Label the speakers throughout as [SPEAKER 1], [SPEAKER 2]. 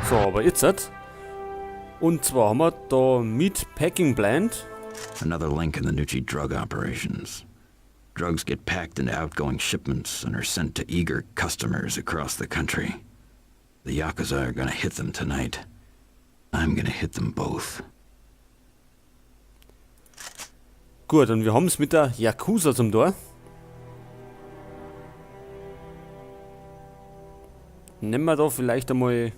[SPEAKER 1] So, aber jetzt. Und zwar haben wir da Meat Packing Plant.
[SPEAKER 2] Another link in the Gnucci drug operations. Drugs get packed into outgoing shipments and are sent to eager customers across the country. The Yakuza are gonna hit them tonight. I'm gonna hit them both.
[SPEAKER 1] Gut, und wir haben's mit der Yakuza zum Tor. Nehmen wir da vielleicht einmal...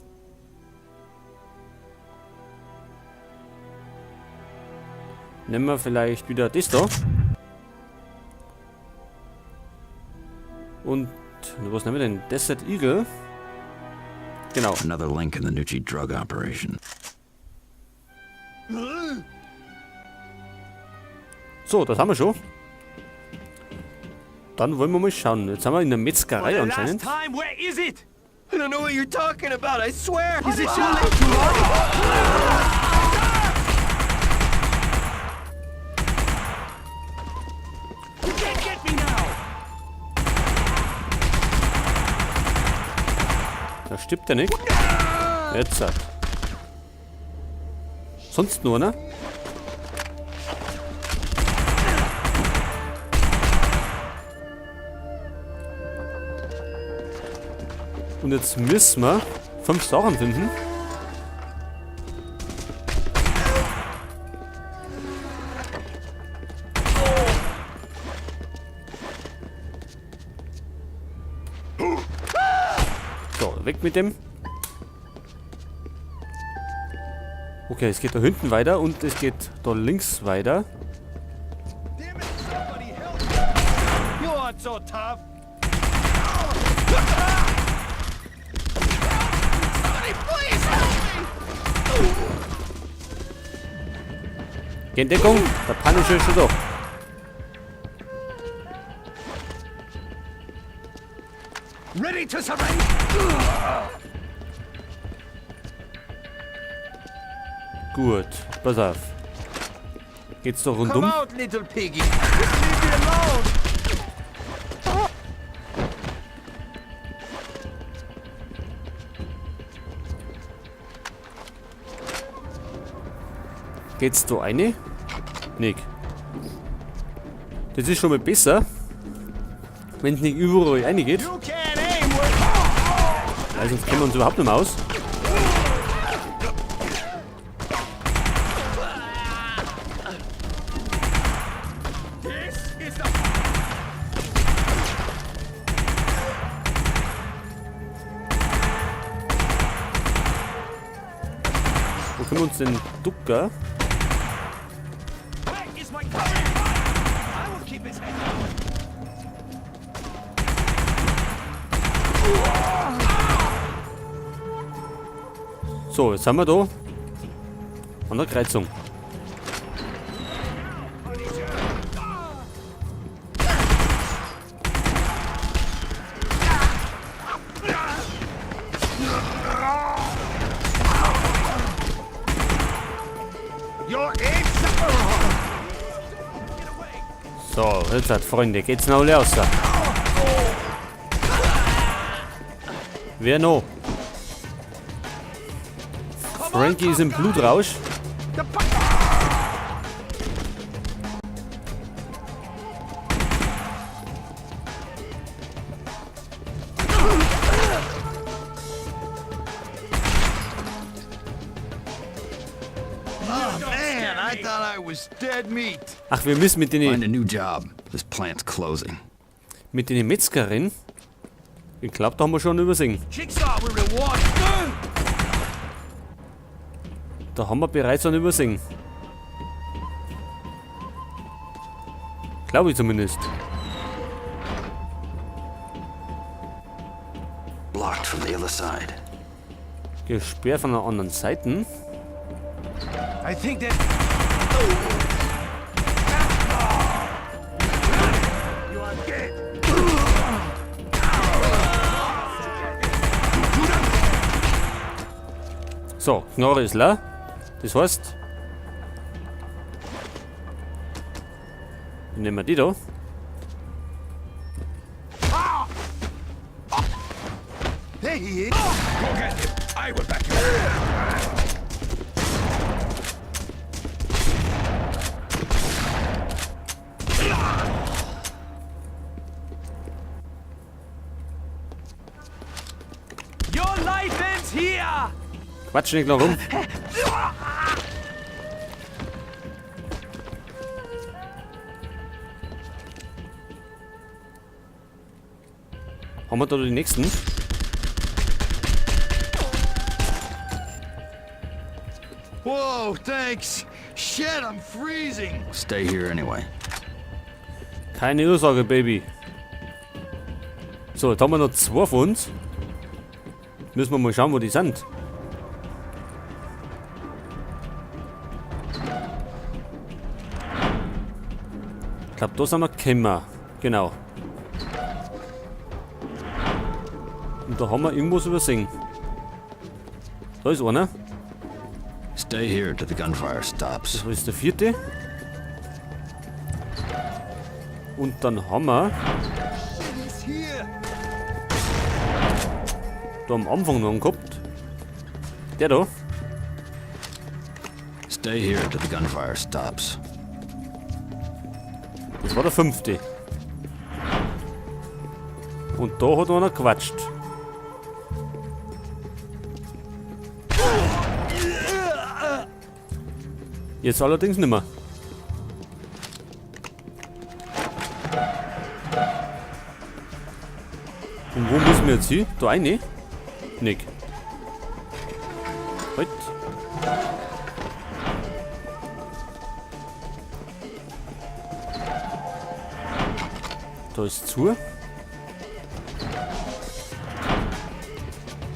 [SPEAKER 1] Nehmen wir vielleicht wieder das da. Und was nehmen wir denn? Desert Eagle. Genau.
[SPEAKER 2] Another link in the Gnucci drug operation.
[SPEAKER 1] So, das haben wir schon. Dann wollen wir mal schauen. Jetzt sind wir in der Metzgerei
[SPEAKER 3] For the last
[SPEAKER 1] anscheinend.
[SPEAKER 3] time, where is it?
[SPEAKER 4] I don't know what you're talking about, I swear.
[SPEAKER 3] Is it too late to run? You can't get me now.
[SPEAKER 1] Da stirbt er nicht. Jetzt. Sonst nur, ne? Und jetzt müssen wir 5 Sachen finden. So, weg mit dem. Okay, es geht da hinten weiter und es geht da links weiter.
[SPEAKER 3] You aren't so tough.
[SPEAKER 1] Geh in Deckung, der Punisher ist schon da.
[SPEAKER 3] Ready to surrender.
[SPEAKER 1] Gut, pass auf. Geht's doch rundum?
[SPEAKER 3] Come out, little piggy. Just leave me alone.
[SPEAKER 1] Geht's da rein? Nick. Das ist schon mal besser, wenn's nicht überall reingeht. Weil sonst kennen wir uns überhaupt nicht mehr aus. Wo können wir uns denn ducken? So, jetzt sind wir da an der Kreuzung. So, jetzt hat Freunde, geht's noch alle raus. Wer noch? Frankie ist im Blutrausch.
[SPEAKER 4] Man, I thought I was dead meat.
[SPEAKER 1] Ach, wir müssen mit den
[SPEAKER 2] Find a new job. This plant's closing.
[SPEAKER 1] Mit den Metzgerin. Ich glaub, da haben wir schon übersehen.
[SPEAKER 3] Jigsaw will reward you.
[SPEAKER 1] Da haben wir bereits einen übersehen. Glaube ich zumindest.
[SPEAKER 2] Blocked from the other side.
[SPEAKER 1] Gesperrt von der anderen Seite.
[SPEAKER 3] I think that you are dead.
[SPEAKER 1] So, Knorre ist leer. Das heißt, nehmen wir die da.
[SPEAKER 3] There he is. Go get him. I will back you up.
[SPEAKER 4] Your life ends here!
[SPEAKER 1] Quatsch nicht noch rum. Haben wir da den nächsten?
[SPEAKER 4] Whoa, thanks. Shit, I'm freezing.
[SPEAKER 2] Stay here anyway.
[SPEAKER 1] Keine Ursache, Baby. So, jetzt haben wir noch zwei von uns. Müssen wir mal schauen, wo die sind. Ich glaube, da sind wir gekommen. Genau. Und da haben wir irgendwas übersehen. Da ist einer.
[SPEAKER 2] Stay here till the gunfire stops.
[SPEAKER 1] Das ist der vierte. Und dann haben wir da am Anfang noch einen gehabt. Der da.
[SPEAKER 2] Stay here till the gunfire stops.
[SPEAKER 1] Das war der fünfte. Und da hat einer gequatscht. Jetzt allerdings nimmer. Und wo müssen wir jetzt hin? Da rein? Nick. Halt. Da ist zu.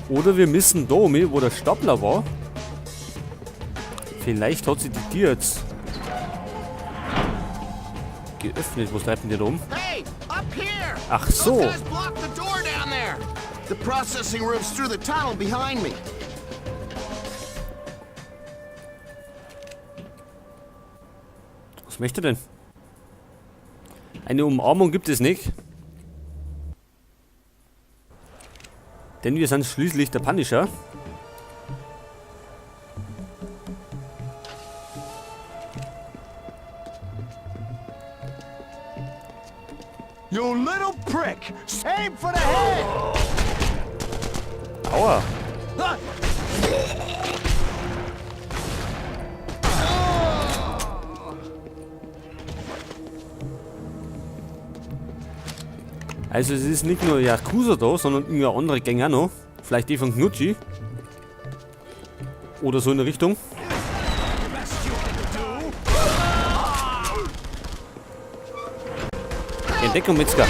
[SPEAKER 1] Oder wir müssen da um, wo der Stapler war. Vielleicht hat sie die Tür jetzt geöffnet. Was treibt denn die da um?
[SPEAKER 5] Hey, up here!
[SPEAKER 1] Ach so.
[SPEAKER 5] Those guys blocked the door down there. The processing room's through the tunnel behind me.
[SPEAKER 1] Was möchte er denn? Eine Umarmung gibt es nicht. Denn wir sind schließlich der Punisher.
[SPEAKER 3] You little prick! Aim for the head!
[SPEAKER 1] Aua. Also es ist nicht nur Yakuza da, sondern irgendeine andere Gang auch noch. Vielleicht die von Gnucci. Oder so in der Richtung. Entdeckung, Metzger.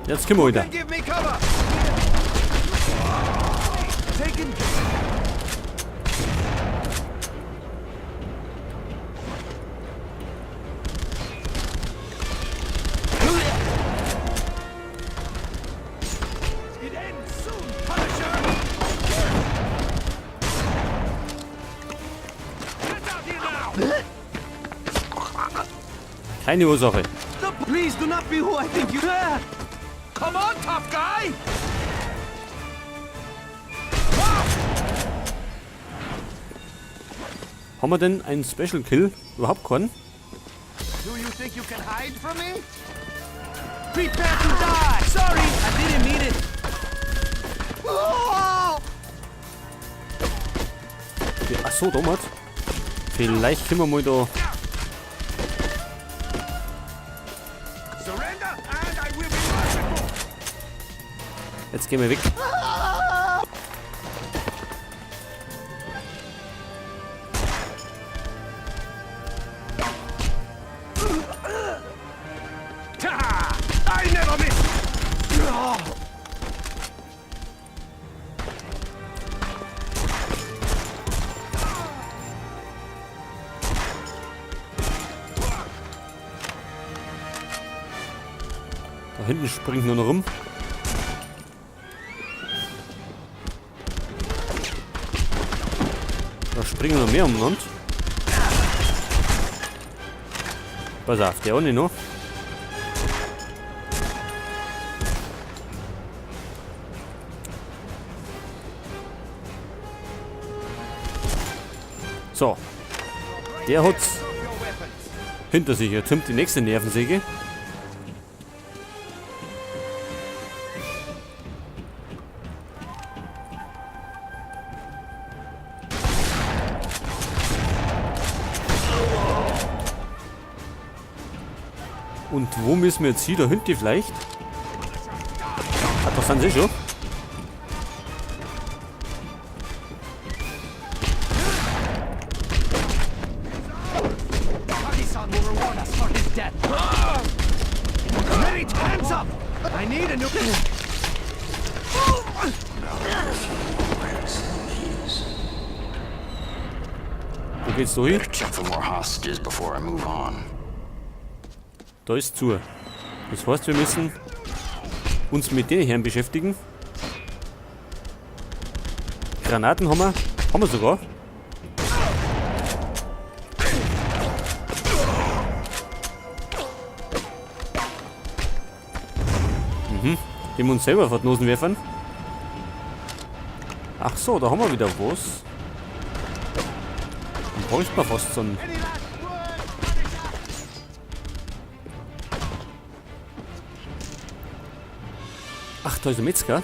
[SPEAKER 1] Jetzt kommen wir wieder.
[SPEAKER 3] Give me cover! Taking. It ends soon, Punisher! Get out here now!
[SPEAKER 1] Keine Ursache.
[SPEAKER 4] Please do not be who I think you are.
[SPEAKER 3] Come on, tough guy!
[SPEAKER 1] Haben wir denn einen Special Kill? Überhaupt keinen?
[SPEAKER 3] Do you think you can hide from me?
[SPEAKER 4] Prepare to die. Sorry, I didn't mean it.
[SPEAKER 1] Ja, ach so, damals. Vielleicht können wir mal da.
[SPEAKER 3] Surrender and I will be merciful!
[SPEAKER 1] Jetzt gehen wir weg.
[SPEAKER 3] Ta! I never miss!
[SPEAKER 1] Da hinten springt nur noch rum. Da springen noch mehr umeinander. Pass auf, der auch nicht noch. So. Der hat's hinter sich. Jetzt kommt die nächste Nervensäge. Und wo müssen wir jetzt hin? Da hinten vielleicht? Ah, da sind sie schon.
[SPEAKER 4] Takagi-san will reward us for his death. Ready, hands up! I need a new...
[SPEAKER 1] Wo geht's da hin?
[SPEAKER 2] Better check for more hostages before I move on.
[SPEAKER 1] Da ist zu. Das heißt, wir müssen uns mit den Herren beschäftigen. Granaten haben wir. Haben wir sogar. Den wir uns selber vor die Nosen werfen. Ach so, da haben wir wieder was. Dann bräuchte man fast so einen. Ach, da ist der Metzger.